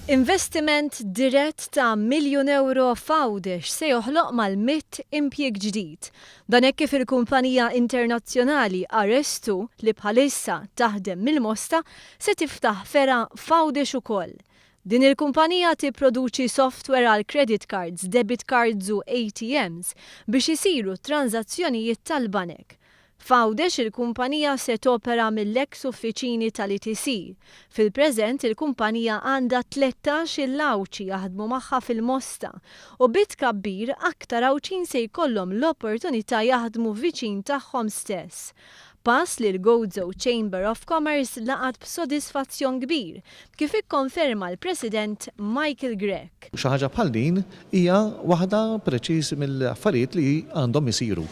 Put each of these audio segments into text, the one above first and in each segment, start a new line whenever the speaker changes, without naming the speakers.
Investiment dirett ta' miljun ewro f'Għawdex se joħloq mal-100 impjieg ġdid. Dan hekk kif il-kumpanija internazzjonali RS2 li bħalissa taħdem mill-Mosta se tiftaħ fergħa f'Għawdex ukoll. Din il-kumpanija tipproduċi software għal credit cards, debit cards u ATMs biex isiru t-tranżazzjonijiet tal-banek. F'Għawdex il-kumpanija se topera mill-eks uffiċini tal-ETC. Fil-preżent il-kumpanija għandha 13-il Għawdxi jaħdmu magħha fil-Mosta u bit-tkabbir aktar Għawdxin se jkollhom l-opportunità jaħdmu viċin tagħhom stess. Pass li l-Gozo Chamber of Commerce laqgħet b'sodisfazzjon kbir, kif ikkonferma l-President Michael Grech.
Xi ħaġa bħal din hija waħda preċiż mill-affarijiet li għandhom isiru.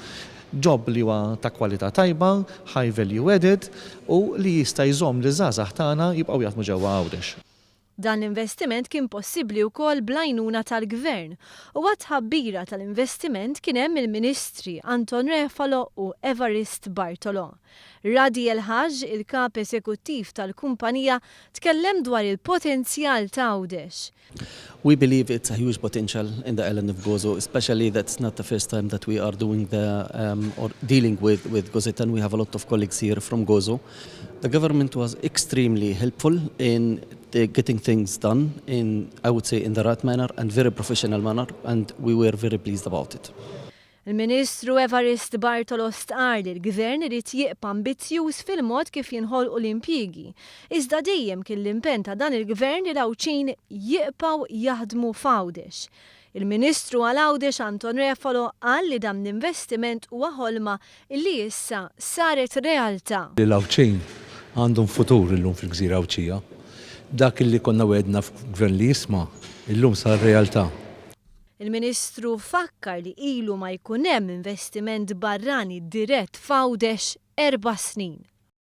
Job li huwa ta' kwalità tajba, high value added u li jista' jżomm liż-żgħażagħ tagħna jibqgħu jaħdmu ġewwa Għawdex.
Dan l-investiment kien possibbli wkoll bl-għajnuna tal-Gvern u għat-tħabbira tal-investiment kien hemm il-Ministri Anton Refalo u Evarist Bartolo. Radi El Haj, il-Kap Eżekuttiv tal-kumpanija, tkellem dwar il-potenzjal ta' Għawdex.
We believe it's a huge potential in the island of Gozo, especially that's not the first time that we are doing the um, or dealing with, with Gozitan. We have a lot of colleagues here from Gozo. The government was extremely helpful in the getting things done in, I would say, in the right manner and very professional manner, and we were very pleased about it.
Il-Ministru Evarist Bartolo stqarr li l-Gvern irid jibqa' ambizzjuż fil-mod kif jinħolqu l-impjiegi, iżda dejjem kien l-impenn ta' dan il-Gvern li l-Għawdxin jibqgħu jaħdmu f'Għawdex. Il-Ministru għal Għawdex Anton Refalo qal li dan l-investiment huwa ħolma li issa saret realtà.
L-Għawdxin għandhom futur illum fil-gżira Għawdxija. Dak li konna wegħdna f'Gvern li jisma' illum sar realtà.
Il-Ministru fakkar li ilu ma jkun hemm investiment barrani dirett f'Għawdex erba' snin.